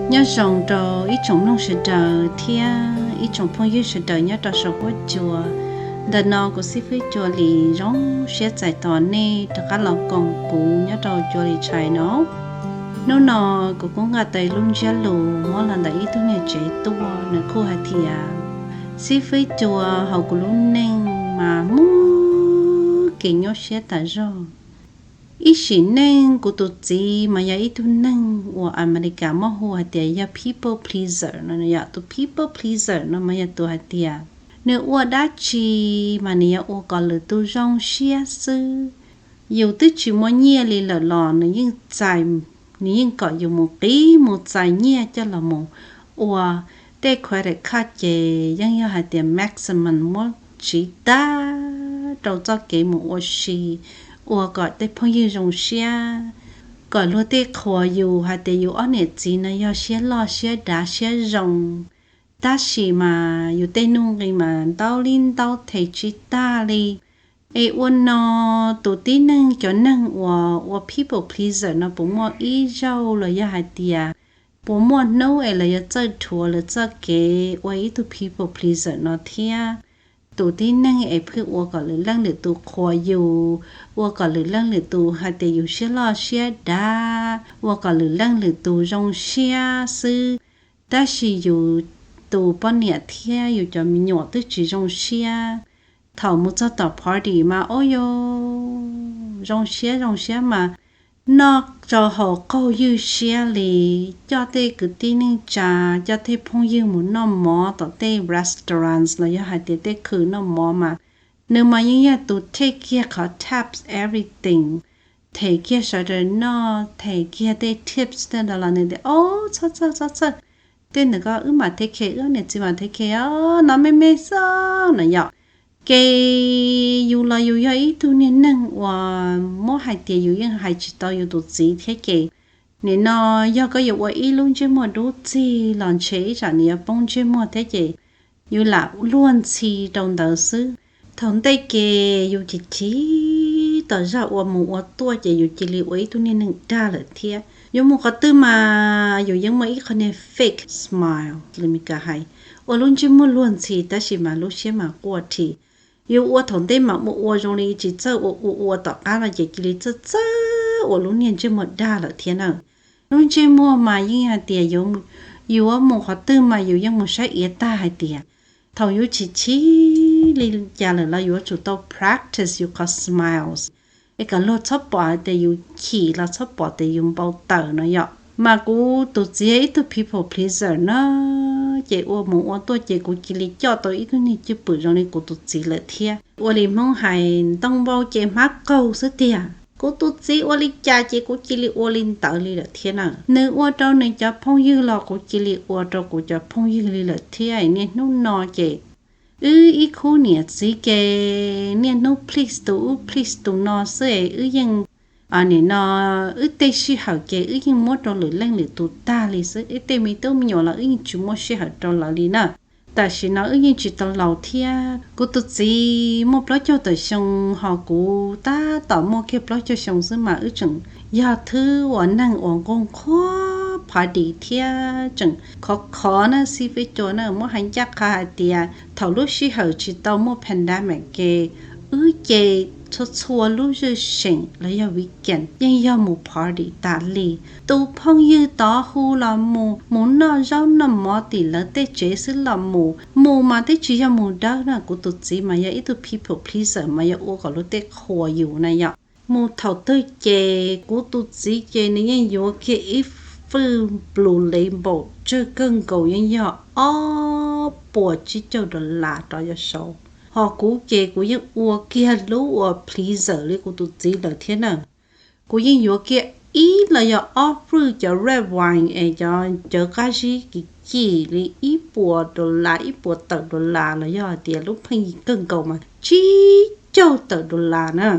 Nyob zoo rau ib tsoom mloog sawv daws thiab ib tsoom phooj ywg sawv daws nyob rau saum huab cua. Ntawm no kuv xib fwb Cua Lis zoo siab txais tos nej rov qab los koom kuv nyob rau Cua Lis Channel no. Hnub no kuv kuj nqa tau lub ntsiab lus muab los ntawm ib tug niam tsev tuaj, nws kuj hais tias, xib fwb Cua, hauv kuv lub neej mas muaj kev nyuaj siab tas zog. Ib sim neej kuv tus txiv mas yog ib tug neeg uas Amelikas muab hu hais tias yog people pleaser no yom. Tus people pleaser no mas yog tus hais tias nws ua dab tsi mas nws yuav ua kom lwm tus zoo siab xwb. Yus twb tsis muaj nyiaj li lawm los nws yeej txais, nws yeej kom yus mus qiv mus txais nyiaj coj los mus ua tej credit card ces yeej yog hais tias maximum muab siv tag rau txoj kev mus ua si, ua kom tej phooj ywg zoo siab, kom luag tej qhuas yus hais tias yus ob niam txiv no yog siab loj siab dav siab zoo. Tab sis mas yus tej nuj nqi mas ntau li ntau them tsis tag li. Es ua no tus tib neeg, cov neeg uas ua people pleaser no puas muaj ib zaug los yog hais tias puas muaj hnub es lawv yuav txawj dhuav lawv txoj kev ua ib tug people pleaser no thiab? Tus tib neeg es pheej ua kom lwm leej lwm tus qhuas yus, ua kom lwm leej lwm tus hais tias yus siab loj siab dav, ua kom lwm leej lwm tus zoo siab xwb, tab sis yus tus poj niam thiab yus cov me nyuam twb tsis zoo siab. Thaum mus txog tom party mas ua yus zoo siab zoo siab mas noj rau haus qaug ywj siab li, coj tej kwv tij neej tsa, coj tej phooj ywg mus noj mov tom tej restaurants los yog hais tias tej khw noj mov mas nws mas yeej yog tus them kiag qhov tabs everything, them kiag sawv daws noj, them kiag tej tips tej ntawd los nws tias, Ob, txhob txhawj, txhob txhawj, tej ntawd ko wb mam them kiag, wb niam txiv mam them kiag os, no me me xwb no yom. Ces yus los yus yog ib tug niag neeg uas muab hais tias yus yeej hais tsis tau yus tus txiv thiab ces nim no yog koj yuav ua ib lub ntsej muag dub txig los ntshe ib tsam nws yuav poob ntsej muag thiab ces yus lam luag ntxhi rau ntawd xwb. Thaum ntej ces yus chim chim tom zaj ua mus ua tuaj ces yus cia li ua ib tug niag neeg dag lawm thiab. Yuav mus qhov twg mas yus yeej muaj ib qho niag fake smile li Meskas hais, ua lub ntsej muag luag ntxhi tab sis mas lub siab mas quaj dhi. Yus ua thaum ntej mas ua ua zoo li tsis txawj ua, ua ua tom qab no ces cia li txawj txawj ua lub niag ntsej muag dag lawm thiab na. Lub ntsej muag mas yeej hais tias yus yuav mus qhov twg mas yus yeej mus saib iav tag hais tias thaum yus chim chim li cas lawm los yuav tsum tau practice yus qhov smiles es kom luag txhob pom hais tias yus chim los txhob pom tias yus npau taws no yom. Mas kuv tus txiv ib tug people pleaser na, ces ua mus ua tuaj ces kuv cia li coj tau ib tug niag cwj pwm zoo li kuv tus txiv lawm thiab. Ua li Hmoob hais, ntoo npau ces hmab qaug xwb tiag. Kuv tus txiv ua li cas ces kuv cia li ua li ntawd li lawm thiab na. Nws ua rau nws cov phooj ywg los kuv cia li ua rau kuv cov phooj ywg li lawm thiab. Niaj hnub no ces wb ib khub niam txiv ke niaj hnub please tus ub please tus no xwb es wb yeej, nim no wb tej sij hawm ces wb yeej muab rau lwm leej lwm tus tag li xwb. Wb tej me tub me nyuam los wb yeej tsis muaj sij hawm rau lawv li na. Tam sim no wb yeej tsis tau laus thiab, kuv tus txiv muaj plaub caug tawm xyoo, ho kuv tab tom muaj kiag plaub caug xyoo xwb mas wb tseem yog thwb uas neeg uas nquag qhuav phav dim thiab tseem khov khov na xib fwb Cua na. Muab hais ncaj qha hais tias thaum lub sij hawm tsis tau muaj pandemic ke, wb ces txhua txhua lub zwj seem los yog weekend yeej yog mus party tas li. Tus phooj ywg tod hu los mus, mus noj zaub noj mov tim lawv tej tsev xwb los mus, mus mas twb tsis yog mus dawb na. Kuv tus txiv mas yog ib tug people pleaser mas yog ua kom luag tej qhuas yus na yom. Mus thaum twg ces kuv tus txiv ces nws yeej yuav kiag ib fwj blue label tsawg kawg nkaus yeej yog ob puas tsib caug dollar rov yog saud. Ho kuv ces kuv yeej ua kiag lub uas pleaser li kuv tus txiv lawm thiab na. Kuv yeej yuav kiag ib los yog ob fwj cov red wine es cov cawv qab zib kim kim li ib puas dollar, ib puas tawm dollar los yog hais tias lub pheej yig kawg nkaus mas tsib caug tawm dollar na.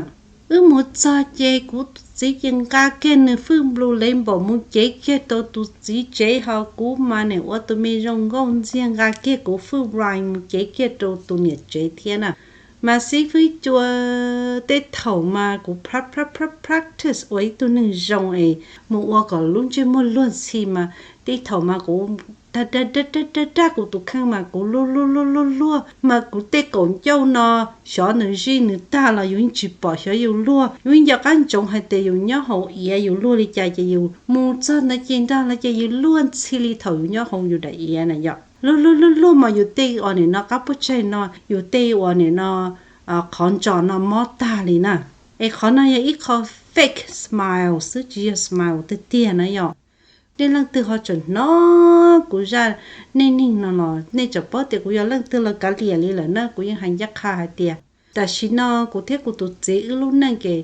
Wb mus txog ces kuv tus txiv ces nqa kiag nws fwj blue label mus cev kiag rau tus txiv tsev, ho kuv mas nim ua tus me zoo nkauj ntxiag nqa kiag kuv fwj wine mus cev kiag rau tus niam tsev thiab na. Mas xib fwb Cua, tej thaum mas kuv practice ua ib tug neeg zoo es mus ua kom lub ntsej muag luag ntxhi mas Ib thaum mas kuv dag dag dag dag dag kuv tus kheej mas kuv luag luag luag luag luag mas kuv tej kaum ncauj no, xyov nws zij nws tag los yus yeej tsis pom, xyov yus luag yus yeej nco qab ntsoov hais tias yus nyob hauv iav yus luag li cas ces yus mus txog ntawd ces nrog lawv ces yus luag ntxhi li thaum yus nyob hauv yus daim iav na yom. Luag luag luag luag mas yus tej uas nim no qab puab tsaig no, yus tej uas nim no qhov ntsos no mob tag li na. Es qhov no yog ib qho fake smile xwb, tsis yog smile tiag tiag na yom. Nej leej twg ho tseem hnov kuv zaj neej neeg no los nej tseem paub tias kuv yog leej twg los kav liam li lawm na. Kuv yeej hais ncaj qha hais tias tam sim no kuv thiab kuv tus txiv wb lub neej ces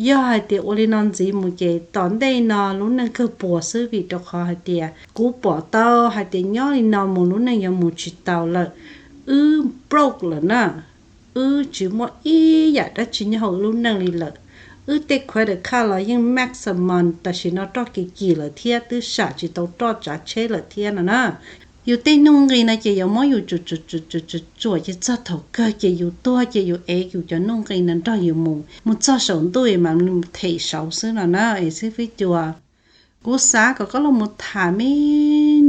yog hais tias ua li no ntxiv mus ces tom ntej no lub neej kawg puas xwb, vim rau qhov hais tias kuv pom tau hais tias nyob li no mus lub neej yuav mus tsis tau lawm. Wb broke lawm na, wb tsis muaj ib yam dab tsi nyob hauv wb lub neej li lawm. Wb tej credit card los yeej maximum tam sim no roj kim kim lawm thiab, twb sam tsis tau roj tsav tsheb lawm thiab no na. Yus tej nuj nqis no ces yuav muab yus tsuam tsuam tsuam tsuam tsuam tsuam ces txog thaum kawg ces yus tuag ces yus ev yus cov nuj nqis no nrog yus mus, mus txog saum ntuj es mam them saud xwb no na es xib fwb Cua. Kuv xav kom koj los mus tham me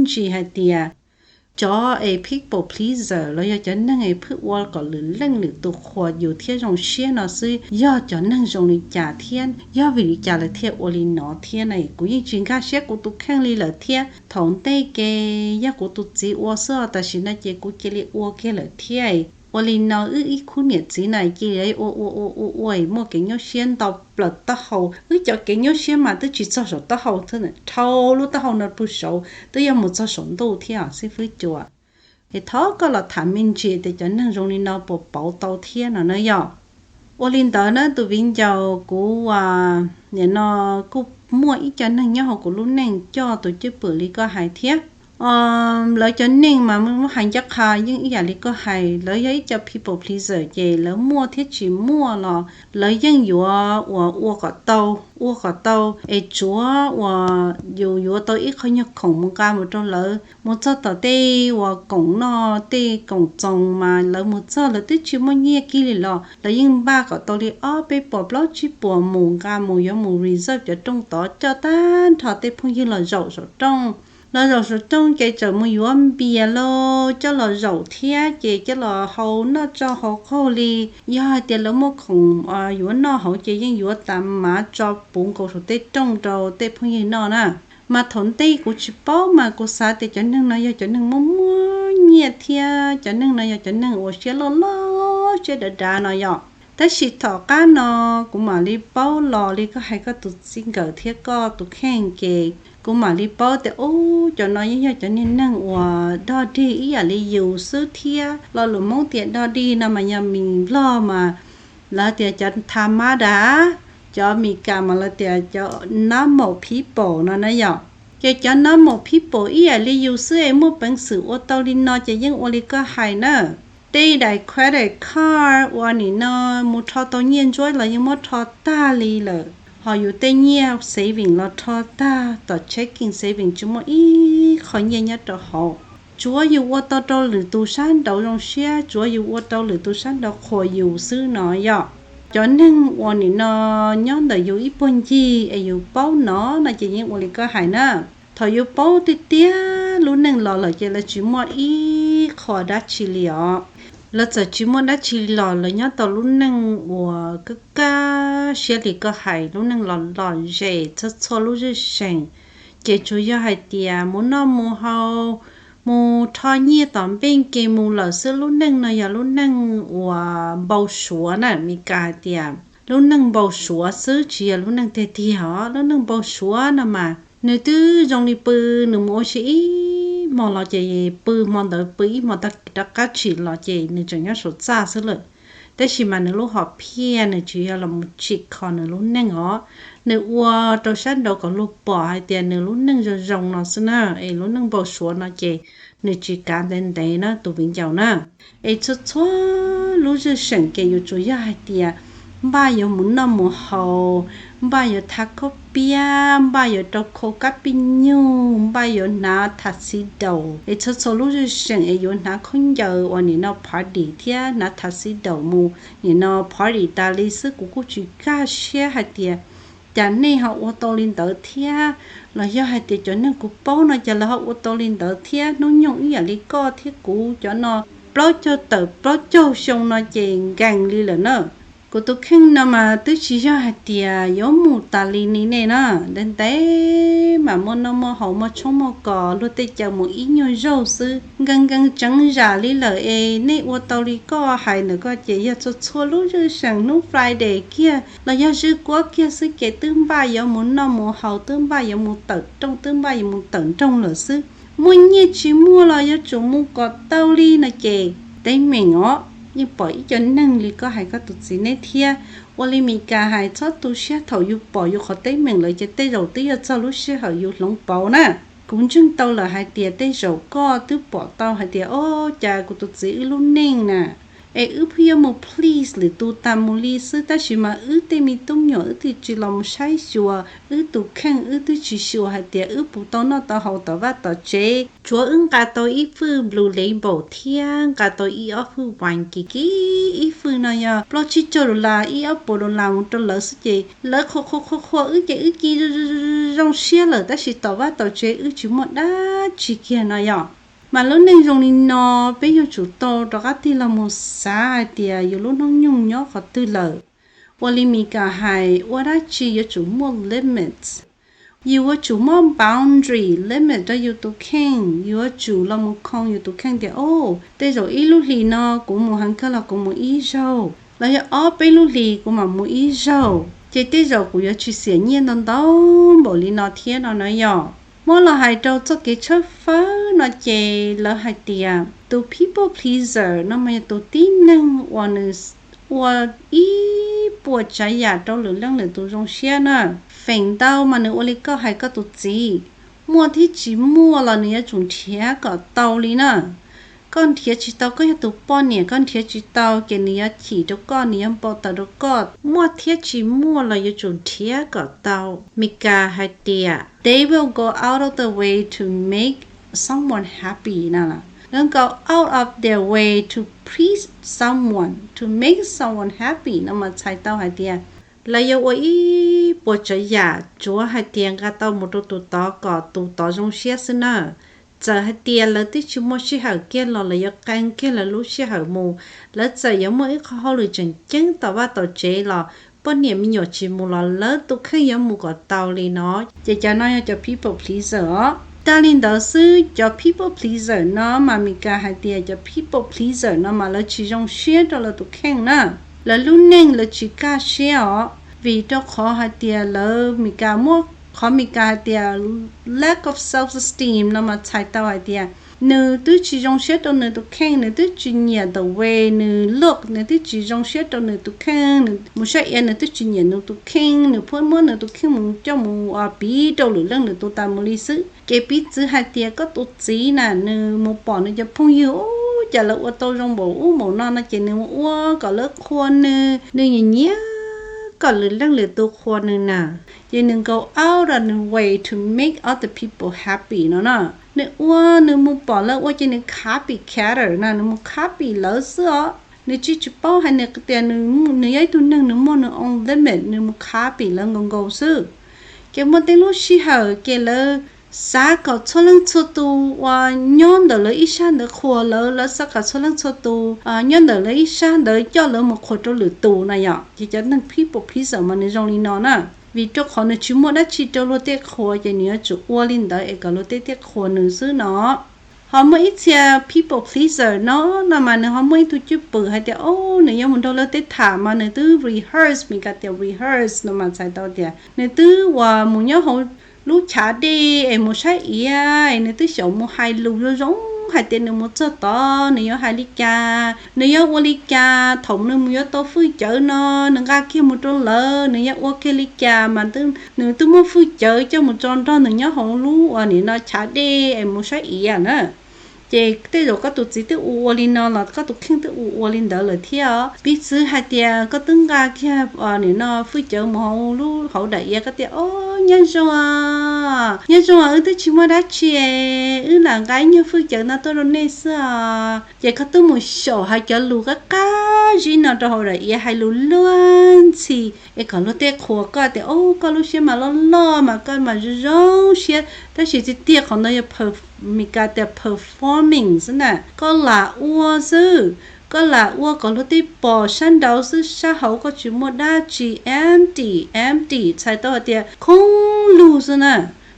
ntsis hais tias cov es people pleaser los yog cov neeg es pheej ua kom lwm leej lwm tus qhuas yus thiab zoo siab no xwb yog cov neeg zoo li cas thiab yog vim li cas lawv thiaj ua li no thiab na. Kuv yeej tsis nkag siab kuv tus kheej li lawm thiab. Thaum ntej ces yog kuv tus txiv ua xwb, tam sim no ces kuv cia li ua kiag lawm thiab. Ua li no wb ib khub niam txiv na cia li ua ua ua ua ua muaj kev nyuaj siab nto plaws taub hau. Wb cov kev nyuaj siab mas twb tsis txog saum taub hau, dhau lub taub hau no pw saud twb yuav mus txog saum ntuj thiab os xib fwb Cua. Es thov koj los tham me ntsis tias cov neeg zoo li no puas pauv tau thiab no na yom. Ua li ntawd na tus viv ncaus, kuv nim no kuj muaj ib co neeg nyob hauv kuv lub neej coj tus cwj pwm li koj hais thiab. Lawv cov neeg mas muab hais ncaj qha yeej ib yam li koj hais, lawv yog ib co people pleaser ces lawv muaj thiab tsis muaj los lawv yeej yuav uas ua kom tau, ua kom tau es tsuav uas yus yuav tau ib qho nyuag khoom mus nqa mus rau lawv. Mus txog tom tej uas koom noj tej koom txoos mas lawv mus txog lawv twb tsis muaj nyiaj kiag li los lawv yeej npaj kom tau li ob peb puas plaub tsib puas mus nqa mus, yuav mus reserve cov rooj tod coj tag nrho tej phooj ywg los zaum saum rooj. Los zaum saum rooj ces txawm mus yuav npias los coj los zaum thiab ces coj los hau noj tso hau qaug li. Yog hais tias lawv muaj khoom yuav noj hauv ces yeej yuav tas mav tso puv nkaus saum tej rooj rau tej phooj ywg noj na. Mas thaum ntej kuv tsis paub mas kuv xav tias cov neeg no yog cov neeg muaj muaj nyiaj thiab cov neeg no yog cov neeg uas siab loj loj siab dav dav no yom. Tab sis tom qab no kuv mam li paub los li koj hais koj tus txij nkawm thiab koj tus kheej ces kuv mam li paub tias ub cov no yeej yog cov niag neeg uas dog dig ib yam li yus xwb thiab. Lo lus Hmoob tias dog dig no mas yog mis Nplog mas lawv tias cov tha mab dav, cov Mis Kas mas lawv tias cov normal people no na yom. Ces cov normal people ib yam li yus xwb es muaj peev xwm ua tau li no ces yeej ua li koj hais na. Tej daim credit card uas nim no mus rho tau nyiaj ntsuab los yeej muab rho tag li lawm, ho yus tej nyiaj saving los rho tag, tom checking saving tsis muaj ib qho nyiaj nyob rau hauv. Tsuav yus ua tau rau lwm tus sab nraud zoo siab, tsuav yus ua rau lwm tus sab nraud qhuas yus xwb no yom. Cov neeg uas nim no nyob ntawm yus ib puag ncig es yus paub no no ces yeej ua li koj hais na. Thaum yus paub tiag tiag lub neej los lawm ces lawv tsis muaj ib qho dab tsi li os. Lawv txawm tsis muaj dab tsi li los lawv nyob tau lub neej uas kaj kaj siab li koj hais, lub neej los lom zem txhua txhua lub zwj seem. Ces tsuas yog hais tias mus noj mus haus, mus rho nyiaj tom npeej ke mus lawm xwb. Lub neej no yog lub neej uas npau suav na, Mis Kas hais tias lub neej npau suav xwb tsis yog lub neej tiag tiag os. Lub neej npau suav no mas nws twb zoo li pw, nws mus ua si ib hmo los ces pw hmo ntawd pw ib hmo tag kis rov qab tsim los ces nws tseem nyob saum txaj xwb lawm. Tab sis mas nws lub hom phiaj nws tsis yog los mus tsim kho nws lub neej os. Nws ua rau sab nraud kom luag pom hais tias nws lub neej zoo zoo no xwb na, es lub neej npau suav no ces nws tsis kav ntev ntev na tus viv ncaus na. Es txhua txhua lub zwj seem ces yuav tsuas yog hais tias npaj yuav mus noj mus haus, npaj yuav tha khaub piab, npaj yuav rau khau kab pij nyug, npaj yuav hnav tuxedo, es txhua txhua lub zwj seem es yuav hnav khaub ncaws uas nim no party thiab hnav tuxedo mus nim no party tas li xwb. Kuv kuj tsis kaj siab hais tias cas nej ho ua tau li ntawd thiab? Los yog hais tias cov neeg kuv paub no cas lawv ho ua tau li ntawd thiab? Hnub nyoog ib yam li koj thiab kuv cov no plaub caug tawm plaub caug xyoo no ces nkees li lawm na. Kuv tus kheej no mas twb tsis yog hais tias yuav mus tas li ni nej na. Ntev ntev mas muaj noj muaj haus, muaj tshoob muaj kos, luag tej caw mus ib nyuag zaug xwb, nkees nkees tseev zam li lawm es nej ua tau li koj hais ntawm koj ces yog txhua txhua lub zwj seem hnub Friday kiag los yog zwj kuab kiag xwb ces twb npaj yuav mus noj mus haus, twb npaj yuav mus tawm rooj, twb npaj yuav mus tawm nroog lawm xwb. Muaj nyiaj tsis muaj los yuav tsum mus kom tau li no ces teeb meem os. Yeej pom ib co neeg li koj hais koj tus txiv neb thiab. Ua li Mis Kas hais, txhob tu siab, thaum yus pom yus qhov teeb meem lawm ces tej zaum twb yog txog lub sij hawm yus hloov pauv na. Kuv ntseeg tau lawm hais tias tej zaum koj twb pom tau hais tias, o, cas kuv tus txiv wb lub neej na es wb pheej yuav mus please lwm tus tas mus li xwb, tab sis mas wb tej me tub me nyuam wb twb tsis los mus saib xyuas, wb tus kheej wb twb tsis xyuas hais tias wb puas tau noj tau haus tom vaj tom tsev. Tsuav wb nqa tau ib fwj Blue Label thiab nqa tau ib ob fwj wine kiv kiv, ib fwj no yog plaub tsib caug dollar, ib ob puas dollar mus rau lawv xwb ces lawv qhuas qhuas qhuas qhuas wb ces wb ci zoo siab lawm, tab sis tom vaj tom tsev wb tsis muaj dab tsi kiag no yom. Mas lub neej zoo li no peb yuav tsum tau rov qab tig los mus xav hais tias yus lub hnub nyoog nyob qhov twg lawm. Ua li Mis Kas hais, ua dab tsi yuav tsum muaj limits. Yus yuav tsum muaj boundary, limit rau yus tus kheej. Yus yuav tsum los mus khoo yus tus kheej tias, o, tej zaum ib lub hlis no kuv mus heev kawg los kuv mus ib zaug, los yog ob peb lub hlis kuv mam mus ib zaug, ces tej zaum kuv yuav tsis xiam nyiaj ntau ntau npaum li no thiab no na yom. Muab los hais rau txoj kev tshawb fawb no ces lawv hais tias tus people pleaser no mas yog tus tib neeg uas nws ua ib puas tsav yam rau lwm leej lwm tus zoo siab na. Feem ntau mas nws ua li koj hais koj tus txiv, muaj thiab tsis muaj los nws yuav tsum nrhiav kom tau li na. Koj nrhiav tsis tau, koj yog tus poj niam koj nrhiav tsis tau ces nws yuav chim rau koj, nws yuav npau taws rau koj. Muaj thiab tsis muaj los yuav tsum nrhiav kom tau. Mis Kas hais tias they will go out of the way to make someone happy no. Lawv go out of their way to please someone, to make someone happy no mas txhais tau hais tias lawv yuav ua ib puas tsav yam tsuav hais tias nqa tau mus rau tus tod kom tus tod zoo siab xwb na. Txawm hais tias lawv twb tsis muaj sij hawm kiag los lawv yuav qee kiag lawv lub sij hawm mus. Lawv txawm yuav muaj ib qho hauj lwm tseem ceeb tom vaj tom tsev los poj niam me nyuam tsis mus los lawv tus kheej yuav mus kom tau li no. Ces cov no yog cov people pleaser os. Tag li ntawd xwb, cov people pleaser no mas Mis Kas hais tias cov people pleaser no mas lawv tsis zoo siab rau lawv tus kheej na. Lawv lub neej lawv tsis kaj siab os, vim rau qhov hais tias lawv, Mis Kas muab qhov Mis Kas hais tias lack of self-esteem no mas txhais tau hais tias nws twb tsis zoo siab rau nws tus kheej, nws twb tsis nyiam the way nws look, nws twb tsis zoo siab rau nws tus kheej, nws mus saib iav nws twb tsis nyiam nws tus kheej, nws pheej muab nws tus kheej mus coj mus piv rau lwm leej lwm tus tas mus li xwb. Ces piv txwv hais tias koj tus txiv na, nws mus pom nws cov phooj ywg ub cas lawv ua tau zoo npaum ub npaum no no ces nws mus ua kom lawv qhuas nws, nws nyiam nyiam kom lwm leej lwm tus qhuas nws na. Ces nws go out of nws way to make other people happy no na. Nws ua, nws mus pom lawv ua ces nws copycatter na, nws mus copy lawv xwb os. Nws tsis tsis paub hais nws tias nws yog ib tug neeg nws muaj nws own limit, nws mus copy lawv nkaus nkaus xwb. Ces muaj tej lub sij hawm ces lawv xav kom txhua leej txhua tus uas nyob ntawm lawv ib sab ntawd qhuas lawv, lawv xav kom txhua leej txhua tus nyob ntawm lawv ib sab ntawd coj lawv mus qhuas rau lwm tus na yom. Ces cov neeg people pleaser mas nws zoo li no na. Vim rau qhov nws tsis muaj dab tsi rau luag tej qhuas ces nws yuav tsum ua li ntawd es kom luag tej thiaj qhuas nws xwb no. Ho muaj ib txhia people pleaser no, no mas nws ho muaj ib tug cwj pwm hais tias, o, nws yuav mus nrog lawv tej tham mas nws twb rehearse, Mis Kas tias rehearse no mas txhais tau tias nws twb uas mus nyob hauv lub chav dej es mus saib iav es nws twb xyaum mus hais lus zoo zoo hais tias nws mus txog tod nws yuav hais li cas, nws yuav ua li cas, thaum nws mus yuav tau fwj cawv no nws nqa kiag mus rau lawv, nws yuav ua kiag li cas mas nws twb muab fwj cawv coj mus tso nrog nws nyob hauv lub uas nim no chav dej es mus saib iav na. Ces tej zaum koj tus txiv twb ua ua li no los koj tus kheej twb ua ua li ntawd lawm thiab os. Piv txwv hais tias koj twb nqa kiag nim no fwj cawv mus hauv lub hauv daim iav, koj tias, O, nyob zoo, nyob zoo, wb twb tsis muaj dab tsi, wb lam nqa ib nyuag fwj cawv no tuaj rau nej xwb os. Ces koj twb mus xyaum hais cov lus qab qab zib no rau hauv daim iav, hais lus luag ntxhi es kom luag tej qhuas koj tias, O, koj lub siab mas loj loj mas koj mas zoo zoo siab. Tab sis tiag tiag qhov no yog Mes Kas tias performing xwb na, koj lam ua xwb. Koj lam ua kom luag tej pom sab nraud xwb, sab hauv koj tsis muaj dab tsi, empty, empty, txhais tau hais tias khoob lug xwb na.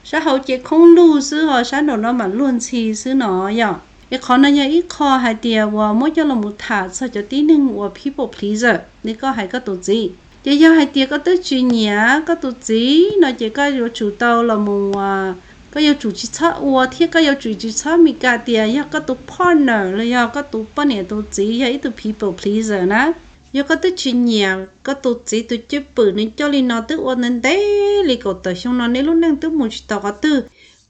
Sab hauv ces khoob lug xwb ho sab nraum no mam luag ntxhi xwb no yom. Es qhov no yog ib qho hais tias uas muab coj los mus tham txog cov tib neeg uas people pleaser, ne koj hais koj tus txiv. Ces yog hais tias koj twb tsis nyiam koj tus txiv no ces koj yuav tsum tau los mus, koj yuav tsum tsis txhob ua thiab koj yuav tsum tsis txhob Mes Kas tias yog koj tus partner los yog koj tus poj niam tus txiv yog ib tug people pleaser na. Yog koj twb tsis nyiam koj tus txiv tus cwj pwm nws coj li no twb ua ntev ntev li kaum tawm xyoo no nej lub neej twb mus tsis tau qhov twg,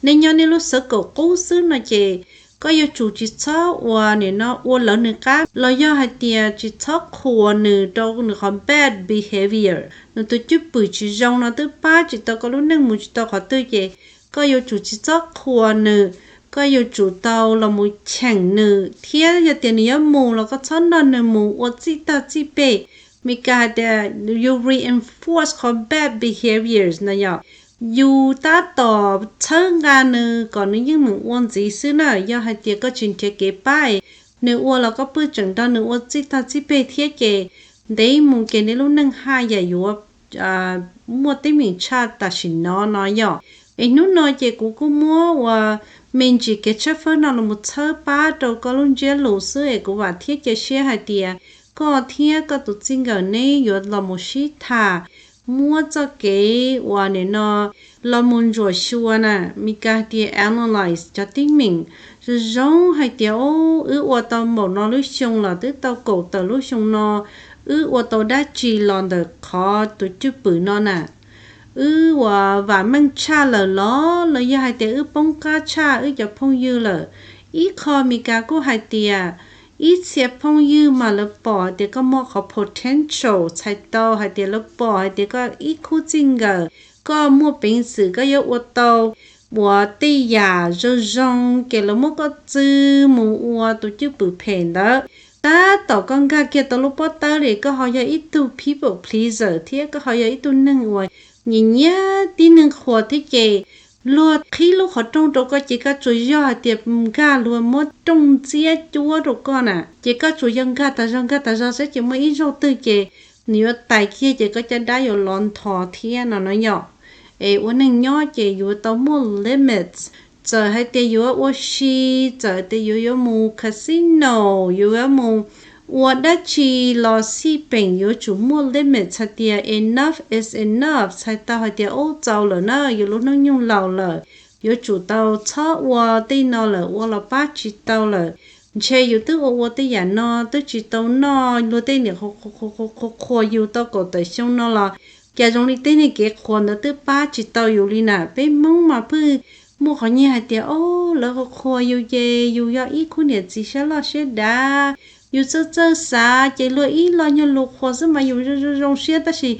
nej nyob nej lub xwb kaum qub xwb no ces koj yuav tsum tsis txhob ua nim no ua lawv nws qab los yog hais tias tsis txhob qhuas nws rau nws qhov bad behavior, nws tus cwj pwm tsis zoo no twb pab tsis tau koj lub neej mus tsis tau qhov twg ces koj yuav tsum tsis txhob qhuas nws. Koj yuav tsum tau los mus cheem nws thiab yog tias nws yuav mus los koj txhob nrog nws mus ua txij tag txij peg. Mes Kas hais tias you reinforce qhov bad behaviors no yom. Yus tab tom txhawb nqa nws kom nws yeej meem ua ntxiv xwb na. Yog hais tias koj tsis nrhiav kev pab es nws ua los koj pheej tseem nrog nws ua txij tag txij peg thiab ces ntev mus ces nej lub neej haj yam yuav muaj teeb meem tshaj tam sim no no yom. Es hnub no ces kuv kuj muab uas me ntsis kev tshawb fawb no los mus txhawb pab rau koj lub ntsiab lus xwb es kuv vam thiab cia siab hais tias koj thiab koj tus txij nkawm neb yuav los mus sib tham, muab txoj kev uas nim no los mus ntsuam xyuas na, Mes Kas tias analyze cov teeb meem zoo zoo hais tias, o, wb ua tau npaum no lub xyoo los twb tau kaum tawm lub xyoo no, wb ua tau dab tsi los ntawm qhov tus cwj pwm no na? Wb uas vam meej tshaj lawm los los yog hais tias wb poob qab tshaj wb cov phooj ywg lawm? Ib qho Mes Kas kuj hais tias ib txhia phooj ywg mas lawv pom hais tias koj muaj qhov potential, txhais tau hais tias lawv pom hais tias koj ib khub txij nkawm, koj muaj peev xwm koj yuav ua tau uas tej yam zoo zoo ces lawv muab koj txwv mus ua tus cwj pwm phem ntawd. Tab tom koj nkag kiag tau lub pob tawb li koj ho yog ib tug people pleaser thiab koj ho yog ib tug neeg uas nyiam nyiam tib neeg qhuas thiab ces luag qhib lub qhov rooj rau koj ces koj tsuas yog hais tias nkag luag muab rooj ntxiab cuab rau koj na, ces koj tsuas yog nkag tas zog nkag tas zog xwb ces muaj ib zaug twg ces nws yuav tais kiag ces koj caj dab yuav lov nthos thiab no no yom. Es ua neeg nyob ces yuav tau muaj limits. Txawm hais tias yuav ua si, txawm tias yuav yuav mus casino, yuav yuav mus ua dab tsi los xij peem yuav tsum muaj limits hais tias enough is enough, txhais tau hais tias ub txaus lawm na, yus lub hnub nyoog laus lawm, yuav tsum tau txhob ua tej no lawm, ua los pab tsis tau lawm. Ntshe yus twb ua ua tej yam no twb tsis tau noj, luag tej niam qhuas qhuas yus tau kaum tawm xyoo no los cas zoo li tej neeg kev qhuas ntawd twb pab tsis tau yus li na. Peb Hmoob mas pheej muaj qhov nyiaj hais tias, o, lawv qhuas qhuas yus ces yus yog ib khub niam txiv siab loj siab dav, yus txawj txawj xav ces luag ib lo nyuag lus qhuas xwb mas yus zoo zoo zoo siab, tab sis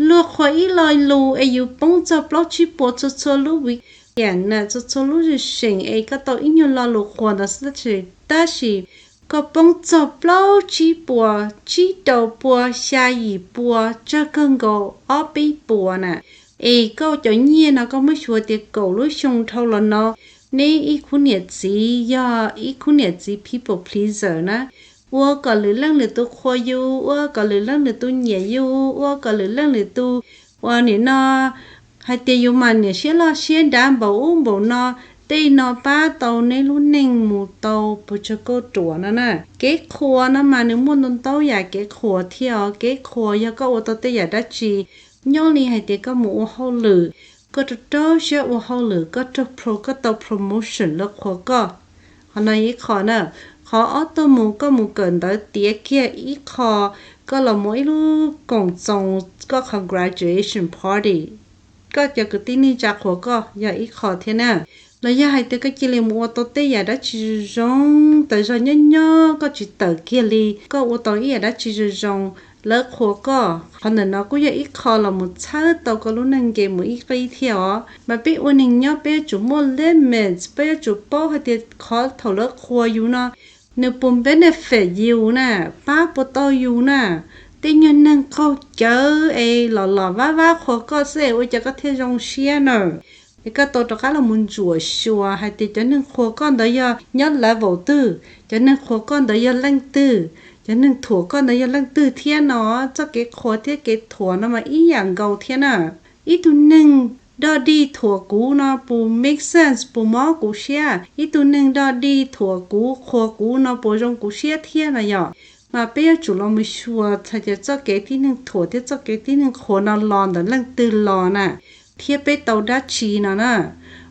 luag qhuas ib lo lus es yus poob txog plaub tsib puas txhua txhua lub weekend na, txhua txhua lub seem es koj tau ib nyuag lo lus qhuas ntawd xwb tab sis, tab sis koj poob txog plaub tsib puas, tsib rau pua, xya yim pua, tsawg kawg nkaus ob peb puas na. Es koj cov nyiaj no koj muab xyuas tias kaum lub xyoo dhau los no, neb ib khub niam txiv yog ib khub niam txiv people pleaser na, ua kom lwm leej lwm tus qhuas yus, ua kom lwm leej lwm tus nyiam yus, ua kom lwm leej lwm tus ua nim no hais tias yus mas niam siab loj siab dav npaum ub npaum no, tej no pab tau neb lub neej mus tau puas tsawg kauj ruam no na. Kev qhuas no mas nws muaj ntau ntau yam kev qhuas thiab os. Kev qhuas yog koj ua tau tej yam dab tsi, nyob li hais tias koj mus ua hauj lwm, koj rau rau siab ua hauj lwm, koj raug pro, koj tau promotion lawv qhuas koj. Qhov no ib qho na. Qhov ob tuaj mus koj mus kawm ntawv tiav kiag ib qho, koj los mus ib lub koom txoos, koj qhov graduation party, koj cov kwv tij neej tsa qhuas koj yog ib qho thiab na. Los yog hais tias koj cia li mus ua tau tej yam dab tsi zoo zoo, tas zog nyob nyob koj tsis tawm kiag li, koj ua tau ib yam dab tsi zoo zoo, lawv qhuas koj. Qhov ntawm no kuj yog ib qho los mus txhawb tau koj lub neej nce mus ib qib thiab os. Mas peb ua neeg nyob peb yuav tsum muaj limits, peb yuav tsum paub hais tias qhov thaum lawv qhuas yus no nws puas benefit yus na, pab puas tau yus na. Tej nyuag neeg qaug cawv es los los vab vab qhuas koj xwb es ua cas koj thiaj zoo siab na? Es koj tau rov qab los mus ntsuam xyuas hais tias cov neeg qhuas koj ntawd yog nyob level twg, cov neeg qhuas koj ntawd yog leej twg, cov neeg thuam koj ntawd yog leej twg thiab no. Txoj kev qhuas thiab kev thuam no mas ib yam nkaus thiab na. Ib tug neeg dog dig thuam kuv no puas make sense, puas mob kuv siab? Ib tug neeg dog dig thuam kuv, qhuas kuv no puas zoo kuv siab thiab no yom? Mas peb yuav tsum los mus xyuas hais tias txoj kev tib neeg thuam thiab txoj kev tib neeg qhuas no los ntawm leej twg los na, thiab peb tau dab tsi no na.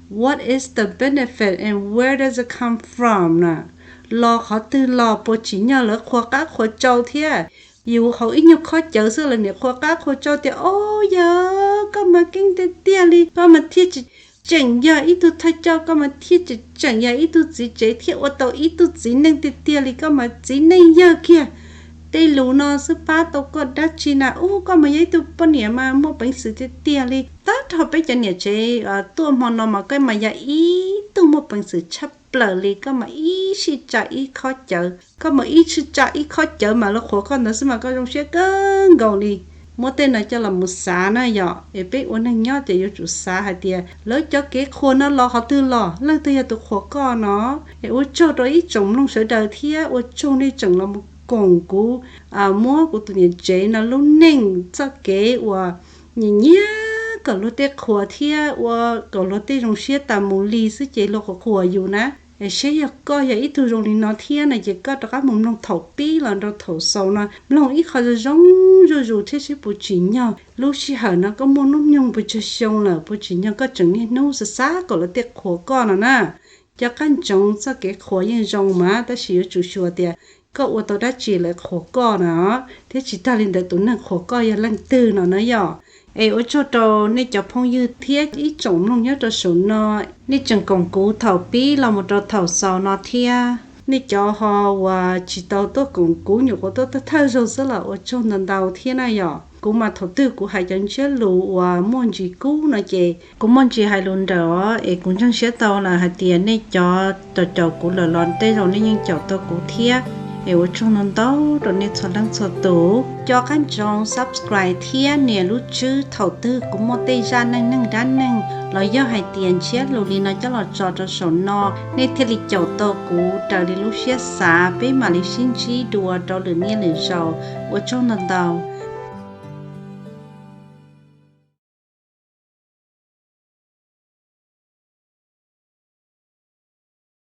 What is the benefit and where does it come from na? Los qhov twg los, puas tsim nyog lawv qhuas qab qhuas tsau thiab? Yus hauv ib nyuag khob cawv xwb lawv niam qhuas qab qhuas tsau tias, o, yog koj mas keej tiag tiag li, koj mas thiaj tseem yog ib tug thawj coj, koj mas thiaj tseem yog ib tug txiv tsev thiab ua tau ib tug txiv neej tiag tiag li, koj mas txiv neej yawg kiag. Tej lus no xwb pab tau koj dab tsi na? Ub, koj mas yog ib tug poj niam mas muaj peev xwm tiag tiag li. Tag nrho peb cov niam tsev tuaj hmo no mas koj mas yog ib tug muaj peev xwm tshaj plaws li, koj mas ib sij tsa ib khob cawv, koj mas ib sij tsa ib khob cawv mas lawv qhuas koj ntawd xwb mas koj zoo siab kawg nkaus li. Muab tej no coj los mus xav na yom, es peb ua neeg nyob ces yuav tsum xav hais tias lawv cov kev qhuas no los qhov twg los, leej twg yog tus qhuas koj no. Es ua tsaug rau ib tsoom mloog sawv daws thiab ua tsaug nej tseem los mus koom kuv muab kuv tus niam tsev no lub neej txoj kev uas nyiam nyiam kom luag tej qhuas thiab ua kom luag tej zoo siab tas mus li xwb ces luag qhuas qhuas yus na. Es seb yog koj yog ib tug zoo li no thiab no ces koj rov qab mus mloog thaum pib los rau thaum xaus no, mloog ib qho zoo zoo zuj zus thiab seb puas tsim nyog lub sij hawm no koj muaj hnub nyoog puas tsawg xyoo lawm, puas tsim nyog koj tseem niaj hnub xav xav kom luag tej qhuas koj no na. Cov qab ntsoov txoj kev qhuas yeej zoo mas tab sis yuav tsum xyuas tias koj ua tau dab tsi lawv qhuas koj no, thiab tsis tag li ntawd tus neeg qhuas koj yog leej twg no na yom. Es ua tsaug rau nej cov phooj ywg thiab ib tsoom mloog nyob rau saum no, nej tseem koom kuv thaum pib los mus rau thaum xaus no thiab. Nej cov ho uas tsis tau tuaj koom kuv, nyuam qhuav tuaj thawj zaug xwb los ua tsaug ntau ntau thiab na yom. Kuv mas thaum twg kuv hais cov ntsiab lus uas muaj ntsis kub no ces kuv muaj ntsis hais lus nrawm os, es kuv ntseeg siab tau lawm hais tias nej cov caum caum kuv lawm los tej zaum nej yeej caum tau kuv thiab. Es ua tsaug ntau ntau rau nej txhua leej txhua tus. Cov qab ntsoov subscribe thiab nias lub tswb, thaum twg kuv muaj tej zaj neej neeg dab neeg los yog hais tias ntsiab lus li no coj los tso rau saum no, nej thiaj li caum tau kuv raws li lub siab xav, peb mam li sib ntsib dua rau lwm niaj lwm zaus. Ua tsaug ntau ntau.